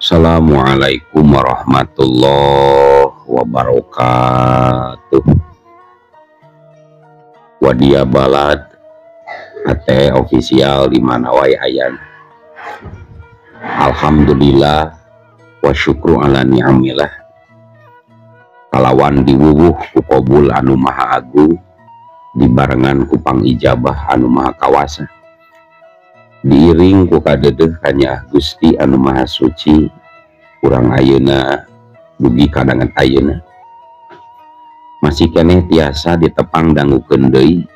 Assalamualaikum warahmatullahi wabarakatuh. Wadia Balad AT official di mana wae ayana. Alhamdulillah wa syukru ala ni'amillah. Kalawan diwuwuh ku qabul anu maha agung, dibarengan ku pangijabah anu maha kawasa. Diiring ku kadedeh kanyaah Gusti anu maha suci, urang ayeuna dugi kadangan ayeuna. Masih keneh tiasa ditepang dangukeun deui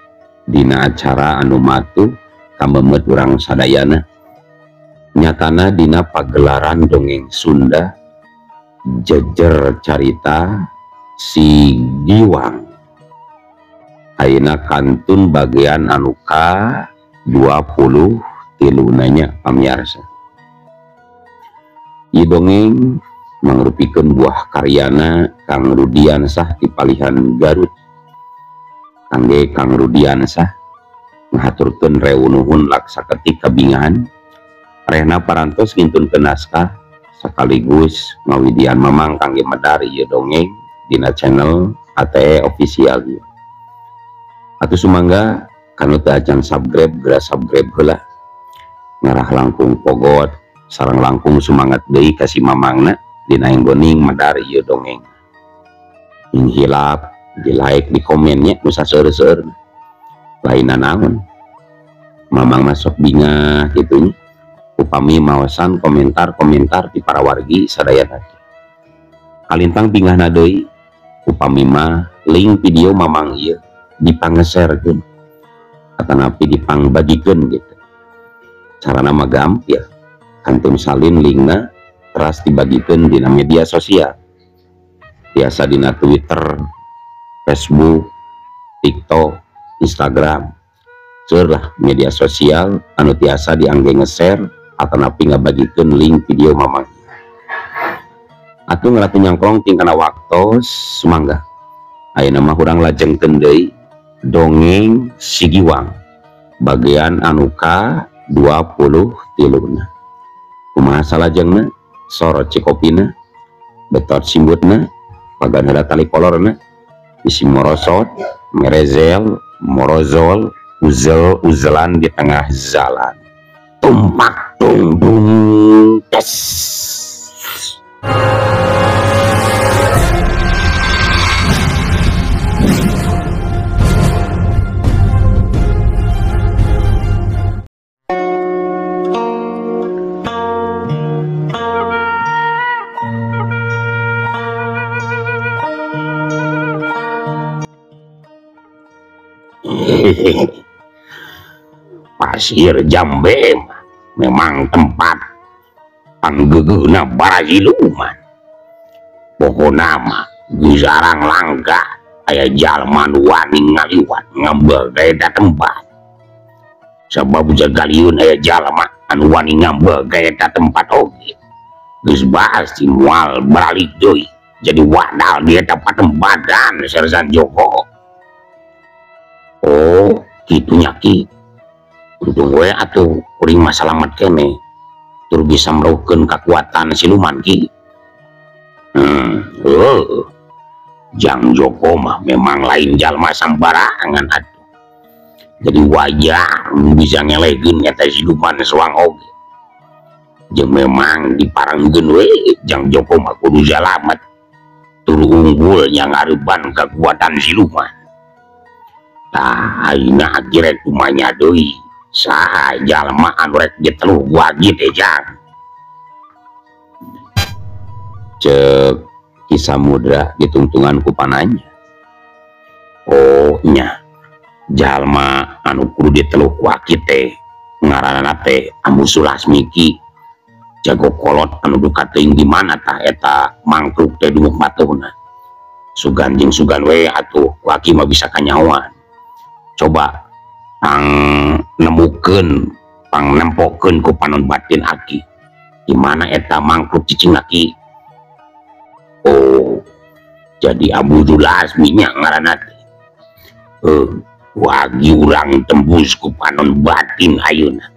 dina acara anu matuh kamemet urang sadayana. Nyatana dina pagelaran dongeng Sunda jejer carita Si Giwang. Ayeuna kantun bagian anu ka 23 nanya pamiarsa. Ieu dongeng mangrupikeun buah karyana Kang Rudiansah di Palihan Garut. Kangge Kang Rudiansah ngahaturkeun rewu nuhun laksa ketik kabingahan rehna parantos ngintunkeun naskah sekaligus ngawidian mamang kangge medar ieu dongeng dina channel ATE official ieu. Atuh sumangga kanu teu acan subscribe geura subscribe heula. Ngarah langkung pogot sareng langkung sumangat deui ka si mamangna dina enggoning medar ieu dongeng. Ing hilap di like di komennya nu saseur-seur lainna naon. Mamang masuk bingah kitu nya. Upami maosan komentar-komentar di para wargi sadayana. Kalintang bingahna deui upami mah link video mamang ieu dipangeserkeun atanapi dipangbagikeun gitu. Carana mah gampil, kantun salin linkna teras dibagikeun dina media sosial. Biasa dina Twitter, Facebook, TikTok, Instagram. Seur lah media sosial anu tiasa diangge nge-share atanapi ngabagikeun link video mamang. Atuh ngaratu nyangklong tingkana waktos sumangga. Ayeuna mah urang lajengkeun deui dongeng Si Giwang bagian anu ka 23. Kumaha salajengna? Sorot cikopina, betot simbutna, pagan heula tali kolorna, bisi morosot, merezel, morozol, uzel uzelan di tengah jalan. Tumpak tung dung tes. Pasir Jambe memang tempat panggegeuna para siluman. Pokona mah jarang langka aya jalma nu wani ngaliwat ngambil ka eta tempat. Sabab jagaliun aya jalma anu wani ngambil ka eta tempat oge. Geus pasti moal baralik deui jadi wadal di eta patempatan Sersan Joko. Oh, kitu nya Ki. Untung we atuh kuring mah salamet keneh. Tur bisa merauhkeun kakuatan siluman Ki. Jang Joko mah memang lain jalma sambarangan atuh. Jadi wajar bisa ngelehkeun eta siluman soang oge. Jeung memang diparengkeun we Jang Joko mah kudu salamet. Tur unggul nya ngareban kakuatan siluman. Tah ayeuna akhirnya kumanya deui saha jalma anu rek diteluh wagi teh Jang. Ceuk Ki Samudra ditungtungan ku pananya. Oh nya jalma anu kudu diteluh waki teh ngaranna teh Ambu Sulasmi Ki. Jago kolot anu duka teuing di mana tah eta mangkruk teh dumuk patuhna. Sugan jeung sugan we atuh waki mah bisa kanyahoan. Coba pang nemukeun, pang nempokeun ku panon batin aki. Di mana eta mangkruk cicing aki? Oh, jadi Abu Julasmi nya ngaranna teh. Wagi urang tembus ku panon batin ayeuna.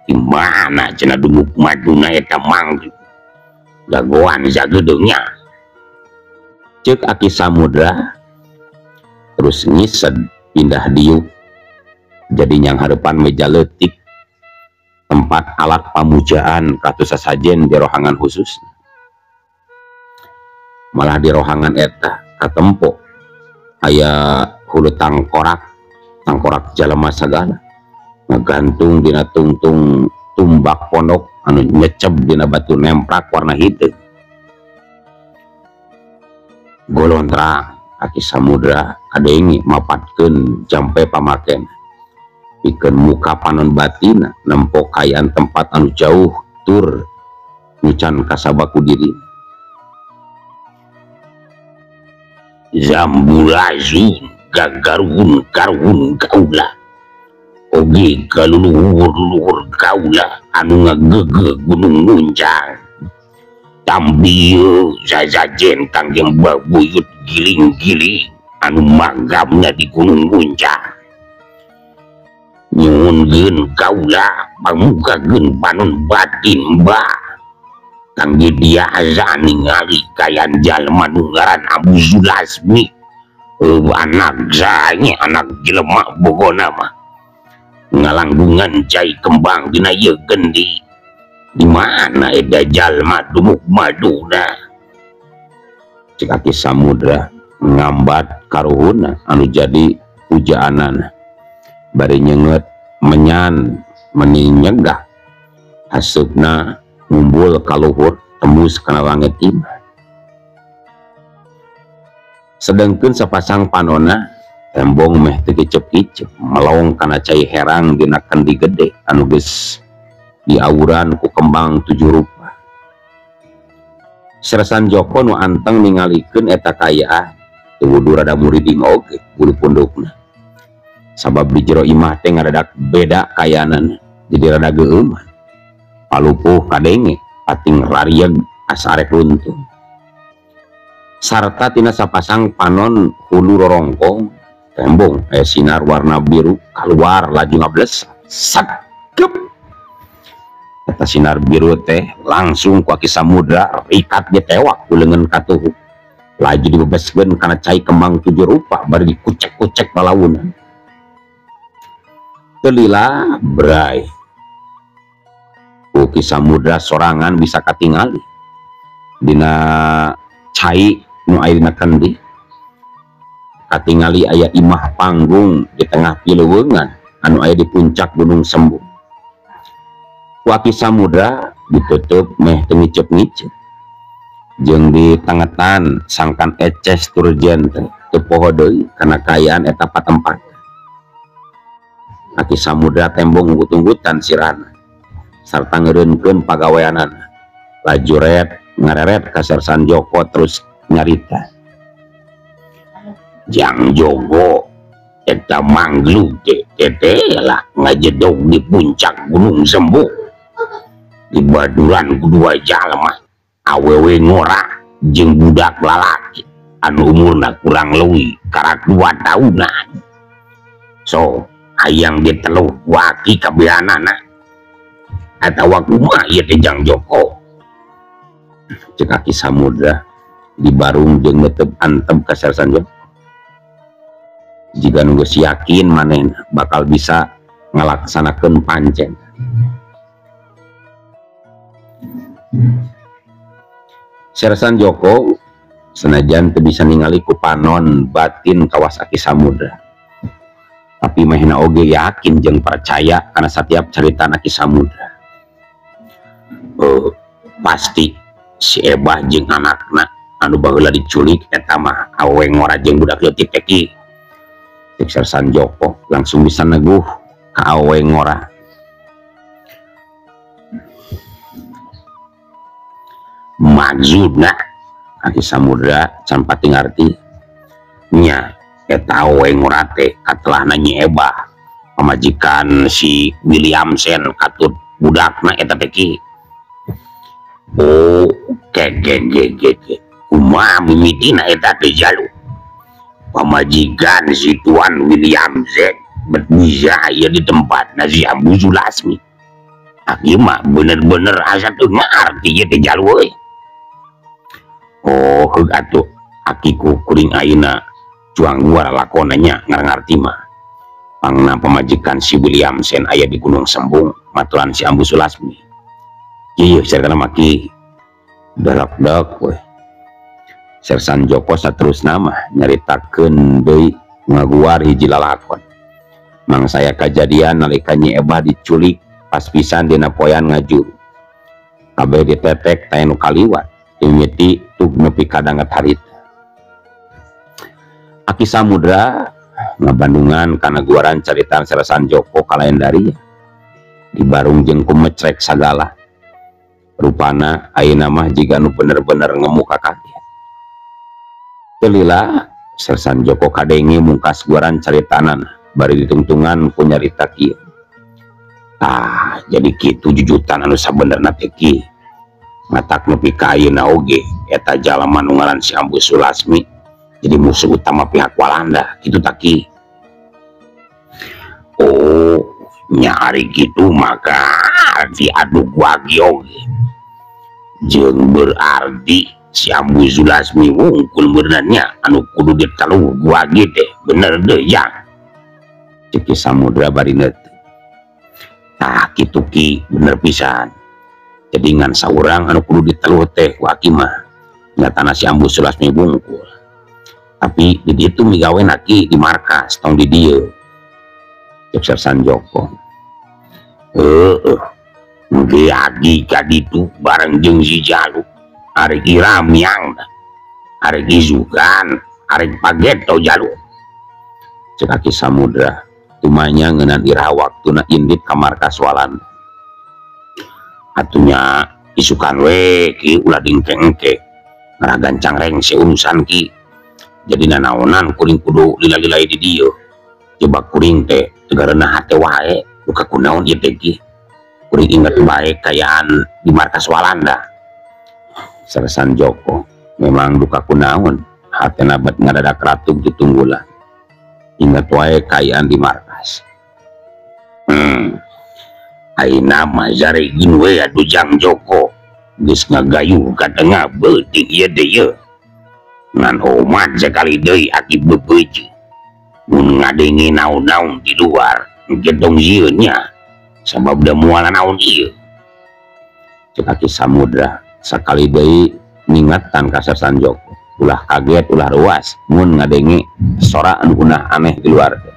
Di mana cenah dumuk maduna eta mangkruk? Jagoan jagedeungnya. Ceuk Aki Samudra terus ngised pindah diuk jadi nyang harapan meja leutik tempat alat pamujaan katus sasajen di rohangan khusus. Malah di rohangan eta katempo aya hulu tangkorak, tangkorak jalma sagala ngagantung dina tungtung tumbak pondok anu nyecep dina batu nemprak warna hideung. Golontra Aki Samudra kadenge mapatkeun jampe pamaken pikeun muka panon batina nempo kaayaan tempat anu jauh tur nu can kasabaku diri. Zambulazun gagarun karun kaula oge kaluluhur-luhur kaula anu ngagege gunung muncang tambieu zazajen kangjeng babuyut giling-giling anu magamna di gunung muncang nyuhunkeun kaula pamukakeun panon batin mbah kangge diasa ningali kayan jalma nu ngaran Abu Zulasmi anak saha anak jelema bogona mah ngalanggungan cai kembang dina ieu gendi di mana eta jalma dumuk maduna. Cek Aki Samudra ngambat karuhuna anu jadi pujaanana bari nyenget menyan meni nyegah haseupna ngumpul kaluhur tembus kana langit imah. Sedengkeun sapasang panona tembong meh teu kicep-kicep melong kana cai herang dina kendi gede anu geus diawuran ku kembang tujuh rupa. Sersan Joko nu anteng ningalikeun eta kaayaan teu wudu rada muriding oge bulu pundukna. Sabab di jero imah teh ngadadak beda kayanan jadi rada geueuman. Palupuh kadenge pating rarieg asa arek runtuh. Sarta tina sapasang panon hulu rorongkong tembong aya sinar warna biru keluar laju ngables sakep. Eta sinar biru teh langsung ku Aki Samudra rikat ditewak ku leungeun katuhu laju dibebeskeun kana cai kembang tujuh rupa bari dikucek-kucek balawunan. Teu lila bray Ki Samudra sorangan bisa katingali dina cai nu aya dina kendi katingali aya imah panggung di tengah pileuweungan anu aya di puncak Gunung Sembung. Ku Aki Samudra ditutup meh teu ngicep-ngicep jeung ditangetan sangkan eces tur jente teu poho deui kana kaayaan eta patempat. Aki Samudra tembong unggut-unggutan sirahna sarta ngeureunkeun pagaweanana laju ret ngareret ka Sersan Joko terus nyarita. Jang Joko eta mangglug teh lah ngajedog di puncak Gunung Sembung di baduran ku dua jalma awewe ngora jeung budak lalaki anu umurna kurang leuwih karak 2 tahunan. So hayang diteluh ku aki kabehanana atawa kumaha ieu teh Jang Joko. Cek Aki Samudra dibarung jeung netep antep ka Sersan Joko. Jika nu geus yakin manehna bakal bisa ngalaksanakeun pancen. Sersan Joko senajan teu bisa ningali ku panon batin kawas Aki Samudra, tapi manehna oge yakin jeung percaya kana satiap carita Aki Samudra. Pasti si Ebah jeung anakna anu baheula diculik eta mah awewe ngora jeung budak leutik teh ki. Cek Sersan Joko langsung bisa neguh ka awewe ngora. Maksudna Aki Samudra can pati ngarti nya eta awewe ngora teh katelahna Nyi Ebah pamajikan si Williamson katut budakna eta teh ki. Oh, ke kumaha mimitina eta teh jalu pamajikan si Tuan Williamson bet bisa aya di tempat si Abu Zulasmi. Aki mah bener-bener asa teu ngarti ieu teh jalu euy. Oh heug atuh aki ku kuring ayeuna cuang gua lalakona nya ngarti mah pangna pamajikan si William Sen aya di Gunung Sembung maturan si Ambu Sulasmi. Ieu caritana mah ki dalak-dak we. Sersan Joko saterusna mah nyaritakeun deui ngaguar hiji lalakon. Mangsaya kajadian nalika Nyi Ebah diculik pas pisan dina poean ngajuru. Kabeh ditetek teh nu kaliwat mimiti tug nepi ka danget harita. Aki Samudra ngabandungan kana guaran caritaan Sersan Joko kalayan daria. Dibarung jeung kumecrek sagala. Rupana ayeuna mah jiga nu bener-bener ngemu ka kaget. Teu lila Sersan Joko kadenge mungkas guaran caritanana bari ditungtungan ku nyarita kieu. Ah, jadi kitu jujutan anu sabenerna teh ki. Matak nepi ka ayeuna oge eta jalma nu ngaran si Ambu Sulasmi jadi musuh utama pihak Walanda kitu tah ki. Oh, nya ari kitu maka diadu wagi oge. Jeung berarti si Ambu Sulasmi wungkul beuneurannya anu kudu ditaluh wagi teh bener deui jang. Cek Ki Samudra bari neuteut. Tah kitu ki bener pisan. Jadi ngan saurang anu kudu diteluh teh ku aki mah nyatana si Ambu Sulasmi bungkul. Tapi di ditu migawe naki di markas tong di dieu. Cek Sersan Joko. Heueuh. Engke agi ka ditu bareng jeung si Jalu. Arek iramyang. Arek isukan, arek pageto Jalu. Cek Aki Samudra tumanya ngeunan iraha waktuna indit ka markas Walanda. Atunya isukan we ki ulah dingke-engke ngaragancang rengse urusan ki. Jadi nanaonan kuring kudu lila-lilai di dieu. Coba kuring teh tegareuna hate wae duka kunaon ieu teh ki. Kuring inget bae kayaan di markas Walanda. Sersan Joko memang duka kunaon hatena bet ngadadak ratug ditunggulan. Inget wae kayaan di markas. Ayeuna mah jaregin we atuh Jang Joko geus ngagayuh ka tengah beuting ieu teh ieu. Ngan omat sakali deui aki beupeuteuh. Mun ngadenge naon-naon di luar engke tong sieun nya sabab da moal naon ieu. Cek Aki Samudra sakali deui ningetan ka Sersan Joko. Ulah kaget ulah ruas mun ngadenge sora anu unah aneh di luar teh.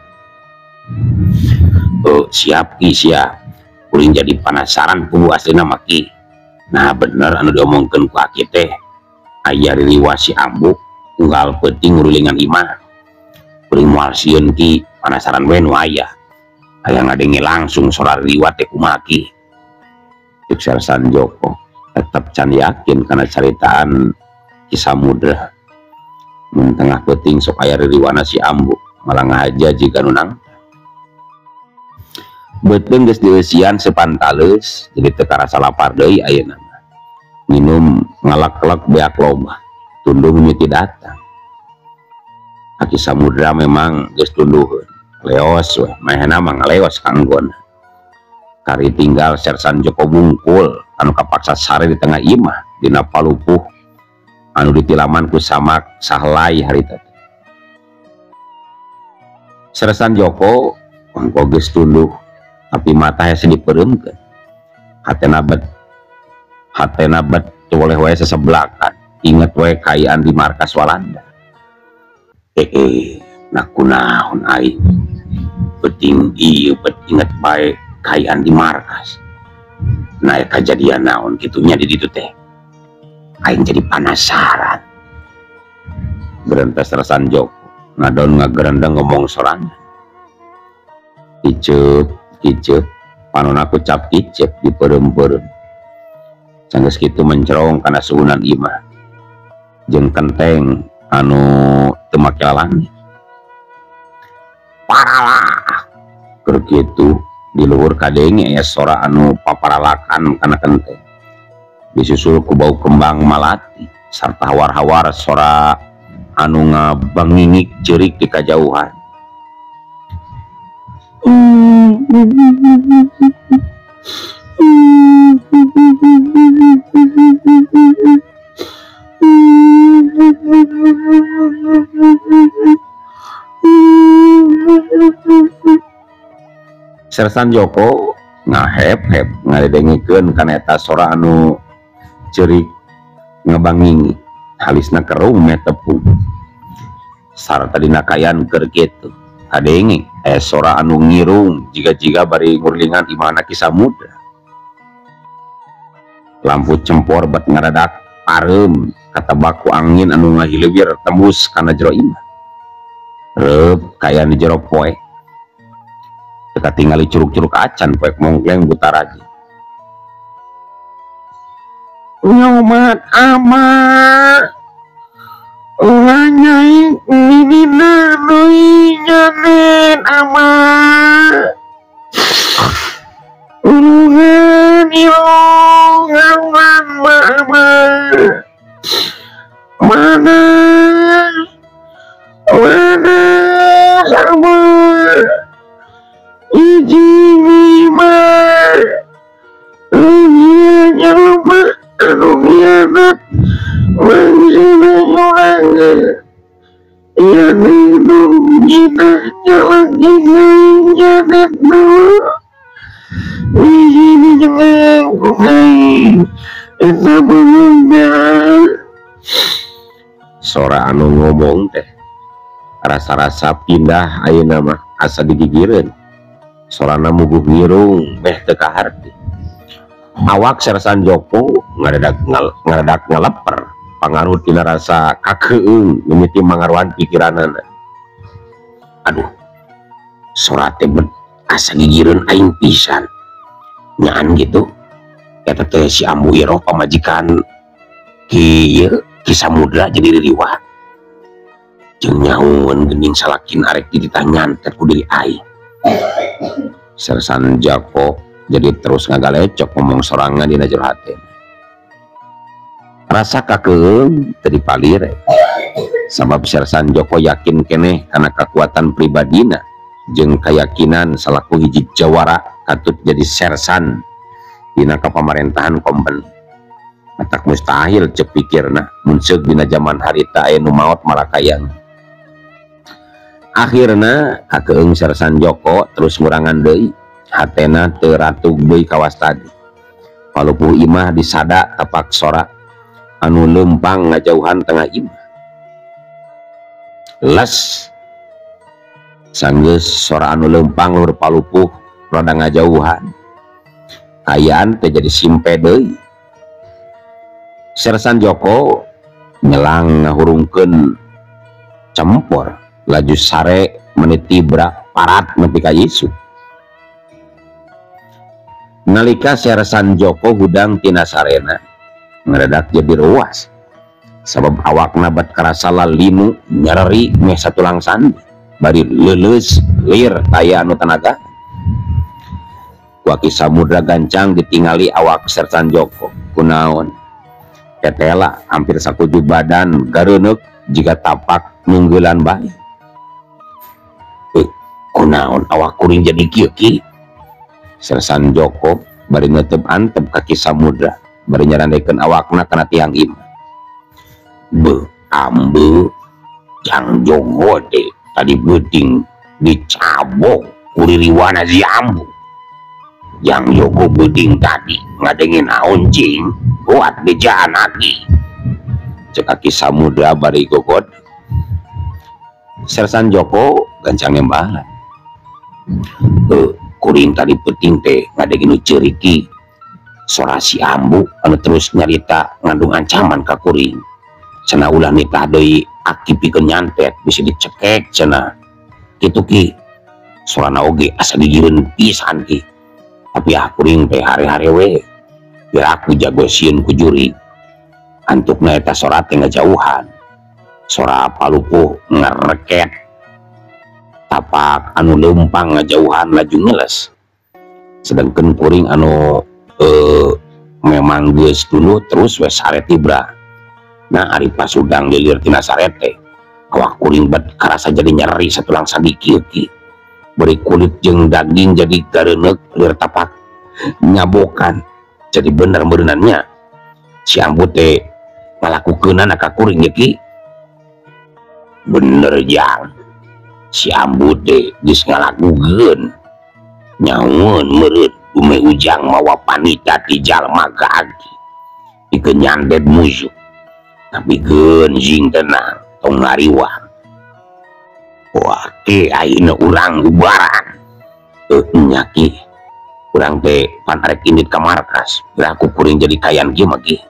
Oh, siap ki siap. Kuring jadi penasaran kubu aslina mah ki. Nah bener anu diomongkeun ku aki teh aya ririwa si Ambu unggal peuting ngurulingan imah. Kuring moal sieun ki penasaran we nu aya. Aya ngadenge langsung sora ririwa teh kumaha ki. Cek Sersan Joko tetep can yakin kana caritaan Ki Samudra. Mun tengah peuting sok aya ririwana si Ambu malah ngahaja jiga nu nang. Beuteung geus dieusian sepantaleus jadi teu karasa lapar deui ayeuna mah. Minum ngalak-lek beak loba tunduh mimiti datang. Aki Samudra memang geus tunduheun leos we mahena mah ngaleos kanggona. Kari tinggal Sersan Joko bungkul anu kapaksa sare di tengah imah dina palupuh anu ditilaman ku samak sahlai harita teh. Sersan Joko mangko geus tunduh tapi mata hese dipereumkeun. Hatena bet teu boleh wae sesebelakan. Inget wae kaayaan di markas Walanda. Nah kunaon aing peuting ieu bet inget bae kaayaan di markas. Nah kajadian naon kitunya di ditu teh. Aing jadi penasaran. Berentes Sersan Joko ngadon ngagerendeng ngomong sorangan. Iceup kiceup panon aku cap kiceup dipereum-peureum. Sanggeus kitu mencerong kana suhunan imah jeung kenteng anu teu make lalangit. Paralah keur kitu di luhur kadenge aya sora anu paparalakan kana kenteng. Disusul ku bau kembang malati sarta hawar-hawar sora anu ngabangingik jerik di kajauhan. Sersan Joko ngahep-hep ngadengekeun kana eta sora anu ceurik ngabangingi halisna kerung meh tepung sarta dina kayan keur kitu kadenge sora anu ngirung jiga-jiga bari ngurlingan imahna Ki Samudra. Lampu cempor bat ngaradak pareum katebak ku angin anu ngahileuwir tembus kana jero imah. Reup kaya di jero poe. Teu katingali curug-curug acan poek mongkleng buta raja. Nyomat ama ulah nyai ninina deui nyanen ama ulungan ilong ngaruan ama mana mana sama hiji lima ujian nyelema anu kianat mangsina sorangan ieu kita nyalaki nyanet dulu di sini jeneng kukai eta beunga. Sora anu ngomong teh rasa-rasa pindah ayeuna mah asa digigireun. Sorana muguh ngirung meh teu kaharti. Awak Sersan Joko ngaradak ngaleper pangaruh tina rasa kakeung mimiti mangaruhan pikiranana. Aduh, sora teh asa gigireun aing pisan. Nyaan gitu. Eta teh si Ambu Iroh pamajikan Ki ieu Ki Samudra jadi ririwat. Jeung nyaun geuning salakin arek dititah nyantet ku diri aing. Sersan Joko jadi terus ngagalecok ngomong sorangan dina jero hate. Rasa kakeung teu dipalire. Sabab Sersan Joko yakin keneh kana kekuatan pribadina jeung keyakinan salaku hiji jawara katut jadi sersan dina kapamarentahan kompeni. Matak mustahil cek pikirna mun seug dina jaman harita aya nu maot marakayang. Akhirna kakeung Sersan Joko terus ngurangan deui hatena teu ratug deui kawas tadi. Palupuh imah disada tapak sora anu leumpang ngajauhan tengah imah. Les sanggeus sora anu leumpang lur palupuh rada ngajauhan. Kayaan teh jadi simpe deui. Sersan Joko nyelang ngahurungkeun cempor laju sare meniti brak parat nepi ka Yesus. Nalika Sersan Joko hudang tina sarena ngaredak jadi ruas sabab awakna bat karasa lalinu nyereri meh satulang sandi bari leuleus lir taya anu tenaga. Ku Ki Samudra gancang ditingali awak Sersan Joko kunaon ketela hampir sakuju badan gareuneuk jika tapak nunggulan bae. Kunaon awak kuring jadi kieu ki? Sersan Joko bari neuteup antep ka Ki Samudra bari nyarandekeun awakna kana tiang imah. Beuh ambe jang jogo teh tadi beuting dicabok ku ririwana si ambu. Jang jogo beuting tadi ngadengin naon cing buat bejaan aki. Cek Ki Samudra bari gogod. Sersan Joko gancang nembalan. Kuring tadi penting teh ngadegin nu ceuriki sora si ambu anu terus nyarita ngandung ancaman ka kuring. Cenah ulah nitah deui aki pikeun nyantet bisa dicekek cenah. Kitu ki sorana oge asa gigireun pisan ki. Tapi ah kuring teh hare-hare we. Biar aku jago sieun ku juri. Antukna eta sora teh ngajauhan. Sora palupuh ngereket. Tapak anu leumpang ngajauhan laju ngeles. Sedangkan kuring anu memang geus dulu terus we sare tibra. Nah ari pasudang lilir tina sare teh awak kuring bat karasa jadi nyeri satulang sadi kieu ki. Beri kulit jeung daging jadi gareuneuk lir tapak nyabokan. Jadi bener meureunannya si ambu teh ngalakukeunana ka kuring ye ki. Bener jang si Ambu teh geus ngalakukeun nyaun meureut ume Ujang mawa panita ti jalma ka aki pikeun nyandet musuh tapi geun sing tenang tong ngariwang. Wah ke ayeuna urang ubaran nya ki urang teh pan arek indit ka markas geura kuring jadi kayan kieu mah ki.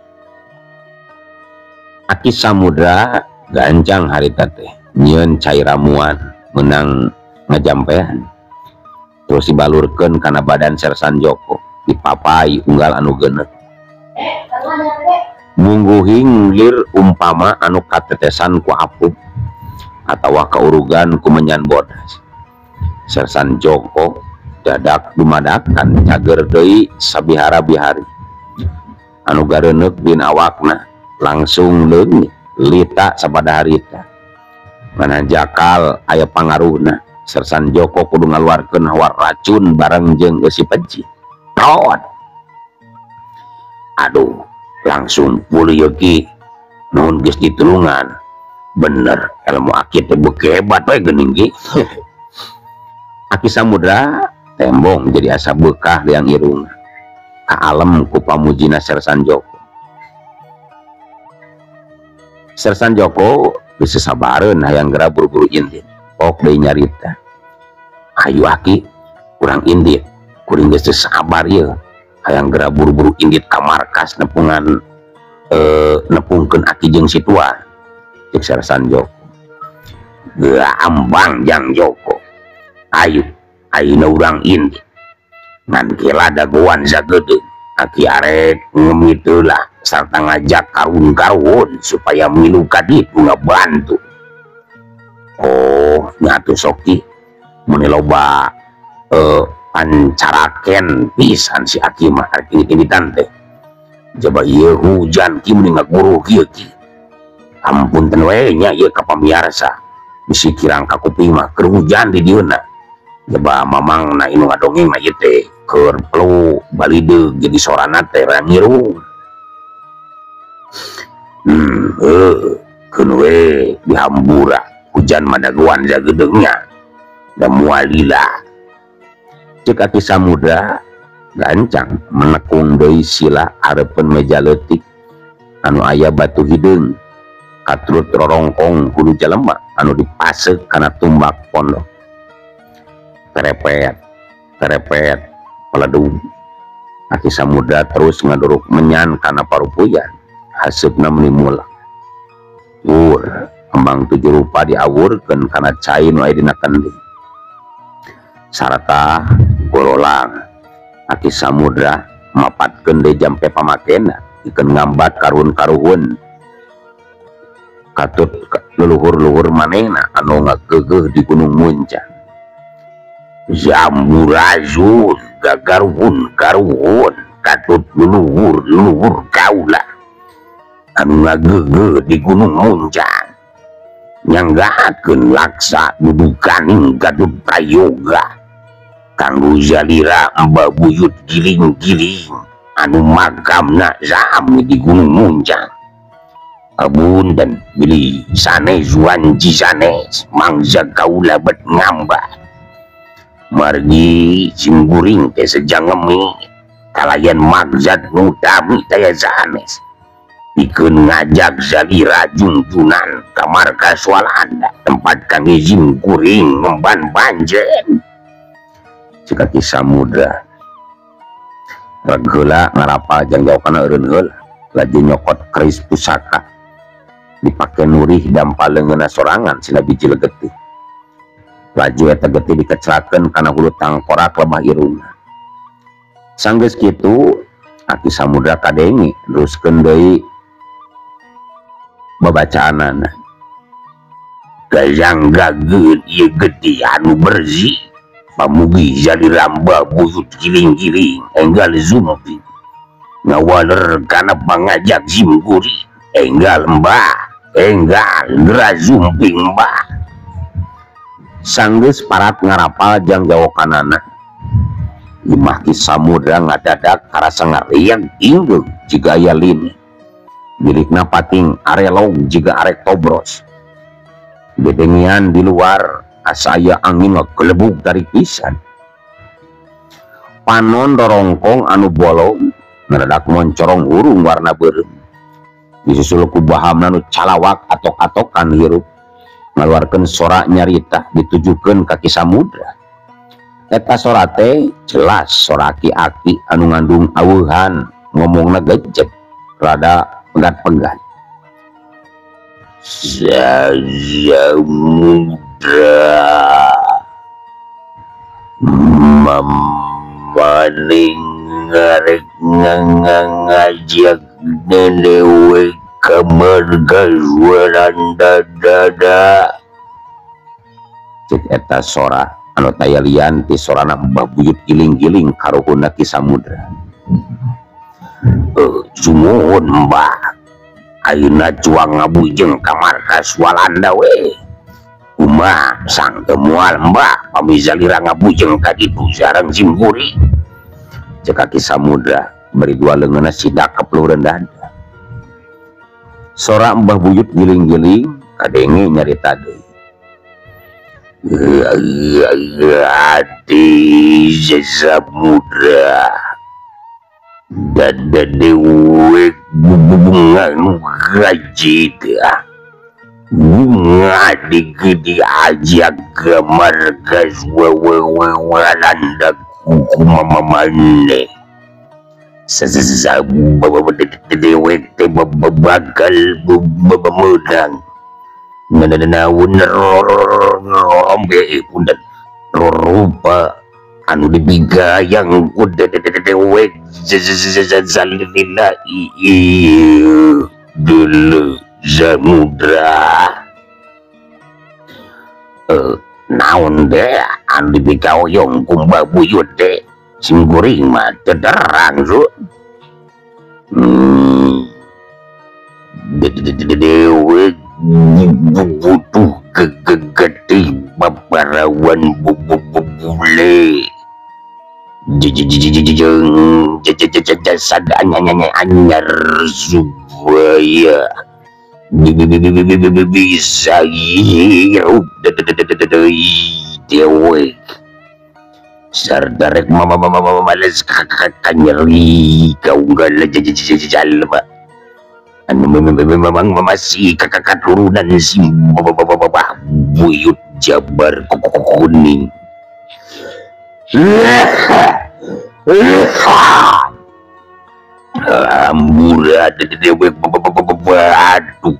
Aki Samudra gancang harita teh nyieun cai ramuan menang ngajampean terus dibalurkeun kana badan Sersan Joko dipapai unggal anu geuneut mungguhing lir umpama anu katetesan ku apup atawa kaurugan ku menyan bodas. Sersan Joko dadak dumadakan cager deui sabihara-bihari anu gareuneuk dina awakna langsung leungit lita sapada harita mana jakal aya pangaruhna. Sersan Joko kudu ngaluarkeun hawa racun bareng jeung eusi peji. Prot. Aduh, langsung pulih ieu ki. Nuhun geus ditulungan. Bener, ilmu aki teh beuki hebat we geuning ki. Aki Samudra tembong jadi asa beukah liang irungna. Kaalem ku pamujina Sersan Joko. Sersan Joko geus sabareun hayang geura buru-buru indit. Pok deui nyarita. Ayu aki kurang indit, kuring geus teu sabar ieu. Hayang geura buru-buru indit ka markas nepungan nepungkeun aki jeung si tua. Cek Sersan Joko. Gaambang jang Joko. Ayu, ayeuna urang indit. Ngan kela dagoan sagedeung. Aki arek ngemit heula sarta ngajak karun-karun supaya milu ka ditu ngabantu. Oh, nyatu soki mun loba pancaraken pisan si aki mah arek indit-inditan teh. Jaba ieu hujan ki mun ngaguruh kieu ki. Ampun ten we nya ieu ka pamiarsa. Bisi kirang ka kuping mah keur hujan di dieuna. Jaba mamangna inu ngadongeng mah ieu teh keur pelu balideug jadi sorana teh ngiru. Keun we dihambura hujan madagoan sagedeungnya da moal lila. Ceuk Aki Samudra gancang menekung deui sila hareupeun meja leutik anu aya batu hideung katrut rorongkong kudu jelema anu dipaseuk kana tumbak pondok. Terepet terepet peledung. Aki Samudra terus ngaduruk menyan kana parupuyan haseupna meuni mulak. Ur kembang tujuh rupa diawurkeun kana cai nu aya dina kendi sarta gorolang. Aki Samudra mapatkeun deui jampe pamakena ikeun ngambat karuhun-karuhun katut leluhur-luhur manehna anu ngageugeuh di Gunung Muncang. Jamburazun gagaruhun karuhun katut leluhur-leluhur kaula anu ngageugeuh di Gunung Muncang nyanggakeun laksa dudukaning Gadut Prayoga kanggo jalira Mbah Buyut giling-giling anu makamna sami di Gunung Muncang. Abunten bilih sanes wanci sanes mangsa kaula bet ngambah margi simguring teh sejangemi kalayan maksad nu tami taya sanes pikeun ngajak salira jungjunan ka markas Walanda tempat kangge simkuring ngemban banjen. Cek Aki Samudra reg heula ngarapal jang jauhna eureun heula laju nyokot keris pusaka dipake nurih dampal leungeunna sorangan sina biji legetih. Laju eta getih dikecelakeun kana hulu tangkorak lebah irungna. Sanggeus kitu Aki Samudra kadenge neruskeun deui babacaanana. Gajanggageun ieu getih anu bersih pamugi jalira Mbah Buyut giling-giling enggal zumpi ngawaler kana pangajak simguri enggal mbah enggal geura zumping mbah. Sanggeus parat ngarapal jang jawokanana imah Ki Samudra ngadadak karasa ngariang ingeung jiga aya lini milikna pating arelog jiga arek tobros. Dedengian di luar asa aya angin ngagelebug dari pisan. Panon rorongkong anu bolong ngaradak moncorong hurung warna beureum. Disusul ku bahamna nu calawak atok-atokan hirup ngaluarkeun sora nyarita ditujukeun ka Ki Samudra. Eta sora teh jelas sora aki-aki anu ngandung aweuhan, ngomongna gejek rada pegat-pegat. Samudra mamaning ngarek ngajak dewe ka marga Walanda dada. Cek eta sora anu taya lian ti sorana Mbah Buyut giling-giling karuhunna Ki Samudra. Sumuhun Mbah, ayeuna cuang ngabujeng ka markas Walanda we. Kumaha sangke moal Mbah pami zalira ngabujeng ka ditu sareng simkuring. Cek Ki Samudra bari dua leungeunna sidak kepelureun dada. Sora Mbah Buyut giling-giling kadenge nyarita deui. Ati Samudra dada dewek bunga nu gaji teh bunga digede aja ke markas Walanda kuku mamamane dewek teh bakal meunang nanaon rombe punten rupa anu dibigayang ku dewek zalila dulu Samudra. Naon deh anu dibigayang ku Mbah Buyut teh simkuring mah teu terang su. Dewek butuh kegegetih paparawan bule jejejejejeng jasad anyar supaya bisa hirup dewek sardarek mama males kanyeri kaunggal jalma anu memang masih kakak turunan si Mbah Buyut Jabar Kuning. Ambura dewek batu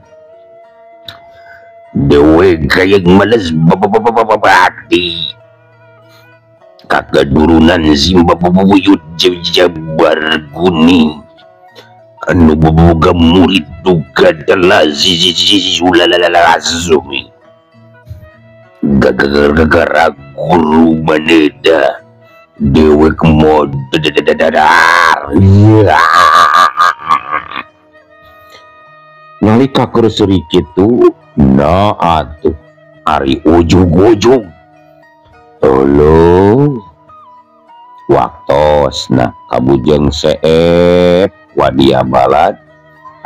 dewek kayak males bati kakak turunan si Mbah Buyut Jabar Kuning anu boga murid duga adalah zizizizulalalalalazumi gara-gara guru maneda dewek modar nalika keur seuri kitu nah atuh ari ujug-ujug tolong waktosna kabujeng seep Wadia Balad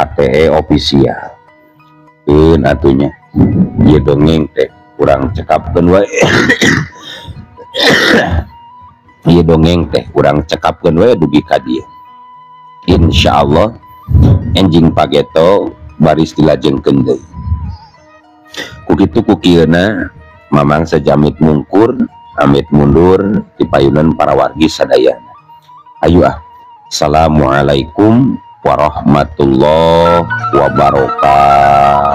ATE official eun atunya ieu dongeng teh kurang cekapkeun wae. Ieu dongeng teh kurang cekapkeun wae dugi ka dieu. Insyaallah enjing pageto baris dilajengkeun deui. Ku kitu ku kieuna Mamang sejamit mungkur amit mundur di payunan para wargi sadayana. Ayo ah. Assalamualaikum warahmatullahi wabarakatuh.